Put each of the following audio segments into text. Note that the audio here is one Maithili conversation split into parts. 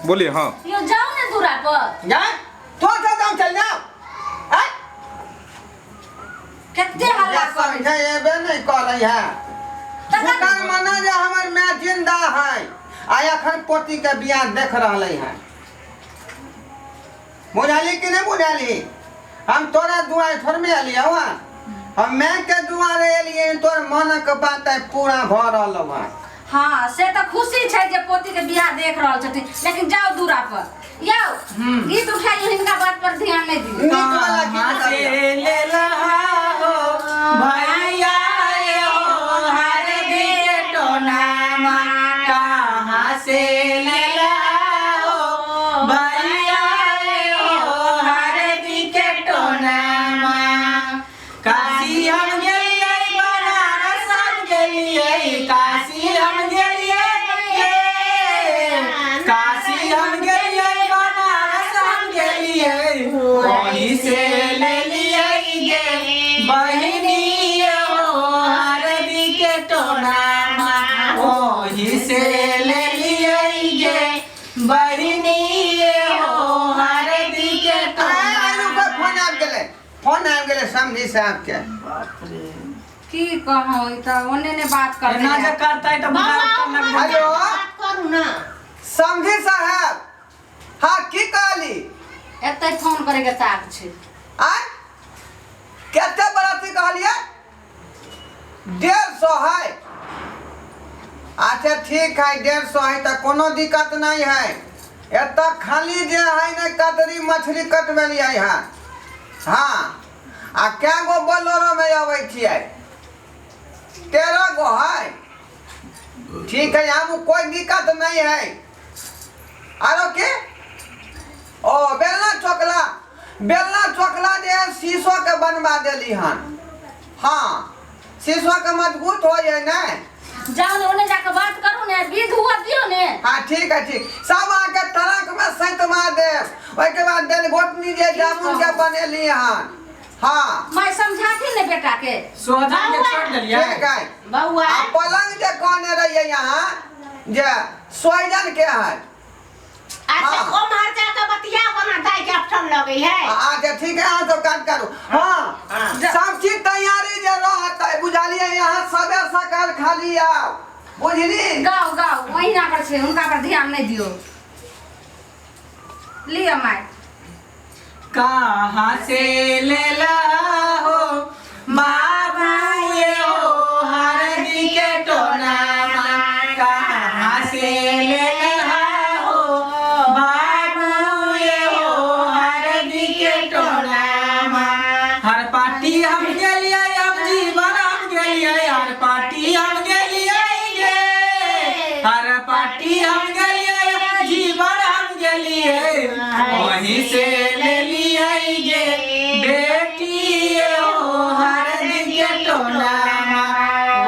बोलिए हाँ यो जाओ ने दूरा पर जा थोड़ा सा दाम चल जाओ आय कते हल्ला करै समझे एबे नहीं करै है तखन- दुकान मना जे हमर माय जिंदा है आ एखन पोती के बियाह देख रहलै है बुझाली कि नहीं बुझाली हम तोरा दुआरे थोड़े एलियै हँ हम माय के दुआरे एलियै तोर मनक बात आइ पूरा भऽ रहल हँ हाँ से तऽ खुशी छै जे पोती के बियाह देख रहल छथिन लेकिन जाओ दूरा पर यौ गीत उठाइयो हिनका बात पर ध्यान नहीं दियौ नीक वाला गीत कहाँ से गाबियौ। ले लहा हो भैया हो हर के टोनामा कहाँ से ले लहा हो भैया हो हर के टोनामा काशी हम गेलियै बनारस हम गेलियै काशी हम गेलियै काशी हम गेलियै बनारस हम गेलियै वहीं से लेलियै गे बहिनी हो हरदी के टोनामा वहीं से लेलियै गे बहिनी हो हरदी के आय, आय, टोनामा रुको, फोन आबि गेलै फोन आबि गेलै समझी साहब के बाप रे की कहूँ ई तऽ ओने ने बात करते एना जे करतै तऽ बुझाइ लगबे हेलो बात करू ना समझी साहब हाँ की कहली एते फोन करे के ताक छै आय कते बराती कहलिए 150 है अच्छा ठीक है 150 है तऽ कोनो दिक्कत नहीं है एतऽ खाली जे है ने कतरी मछली कटबेलियै है हाँ आ कै गो बोलेरोमे अबै छियै 13 गो है ठीक है आबू कोई दिक्कत नहीं है आरो के ओ बेलना चोकला बेलना चोकला जे है शीशो के बनवा देली हन हाँ शीशो के मजबूत हो है ने जाओ ने ओने जाके बात करू ने विध हुआ दियो ने हाँ ठीक है ठीक सब आके ट्रक में सैत मार देब ओहिके बाद देल गोटनी जे जामुन के बनेली हन हाँ मैं समझाथिन ने बेटा के सोहजन के छोड़ देलियै ठीक है बौआ आ पलंग जे कहने रहियै यहाँ जे सोइजन के है अच्छा हाँ। ओम्हर जाके बतिया बना दाई के अपठन लगे है अच्छा ठीक है अहाँ सब काज करू हाँ हाँ। सब चीज तैयारी जे रहतै बुझलियै यहाँ सबेर सकाल खाली आउ बुझली गाओ गाओ वही ना पर छै हुनका पर ध्यान नहीं दियो लिअ माय कहाँ से ले ला हो बाबू ये हो हरदी के टोना कहाँ से ले ला हो बाबू ये हो हरदी के टोना हर पार्टी हम गेलियै हम जीवन हम गेलियै हर पार्टी हम गेलियै गे हर पार्टी हम गेलियै जीवन हम गेलियै वहीं से लेलियै गे बेटी ओ हरदी के टोला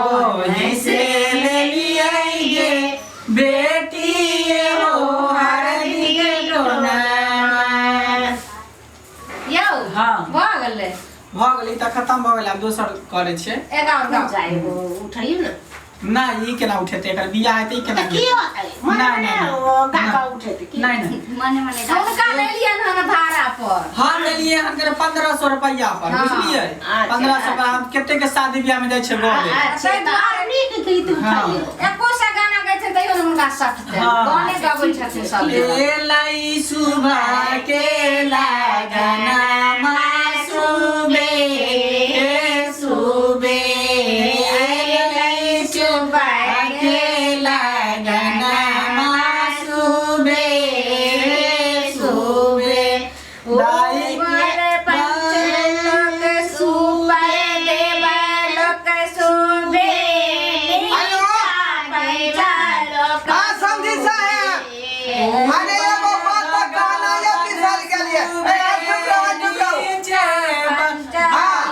वहीं से लेलियै गे बेटी ओ हरदी के टोला यौ हाँ। भऽ गेलै भऽ गेलै तऽ खतम भऽ गेलै आब दोसर करै छियै एगारह गाँव जाइबो उठैयो ने नहि ई केना उठेतै एकर बियाह हेतै ई केना तऽ की होतै मने नहि, मने नहि, ओ गाका नहि। उठेतै की नहि नहि मने मने हुनका लेलियनि हन भाड़ा पर हम लेलियै हन करे 1500 रुपैआ पर हाँ। बुझलियै अच्छा, 1500 पर हम कते के शादी बियाह में जाइ छै गाँव अच्छा ताहि तऽ आर नीक गीत हाँ। उठैयो एको सए गाना गै छथिन तैयो ने हुनका सटतै हाँ। गाने गबै छथिन सब जगह। एलै सुबह के लगना सुबे सुबे एलै सुबह के लगना सुबे सुबे दाई ऊपर पंचलोक सुपर देवलोक सुबे हेलो। पंचलोक हाँ समझी साहेब अरे एगो बात तऽ कहना ये बिसरि गेलियै ए, चुप रहू चुप रहू हाँ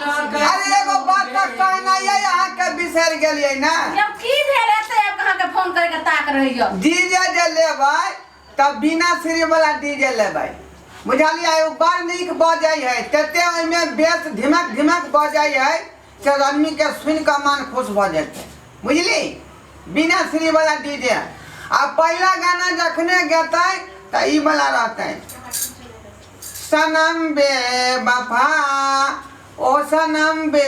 अरे एगो बात तऽ कहना ये अहाँके बिसरि गेलियै ने जब की भेल एते आब अहाँके फोन करके ताक रहैया डीजे जे लेबै तऽ बिना श्री वाला डीजे लेबै बुझलियै ओ बड़ नीक बजै है तते ओहिमे बेस धिमक धिमक बजै है से आदमीके सुनि कऽ मन खुश भऽ जेतै बुझली बिना श्री वाला डीजे आ पहिला गाना जखने गेतै तऽ ई वाला रहतै सनम बे वफा ओ सनम बे।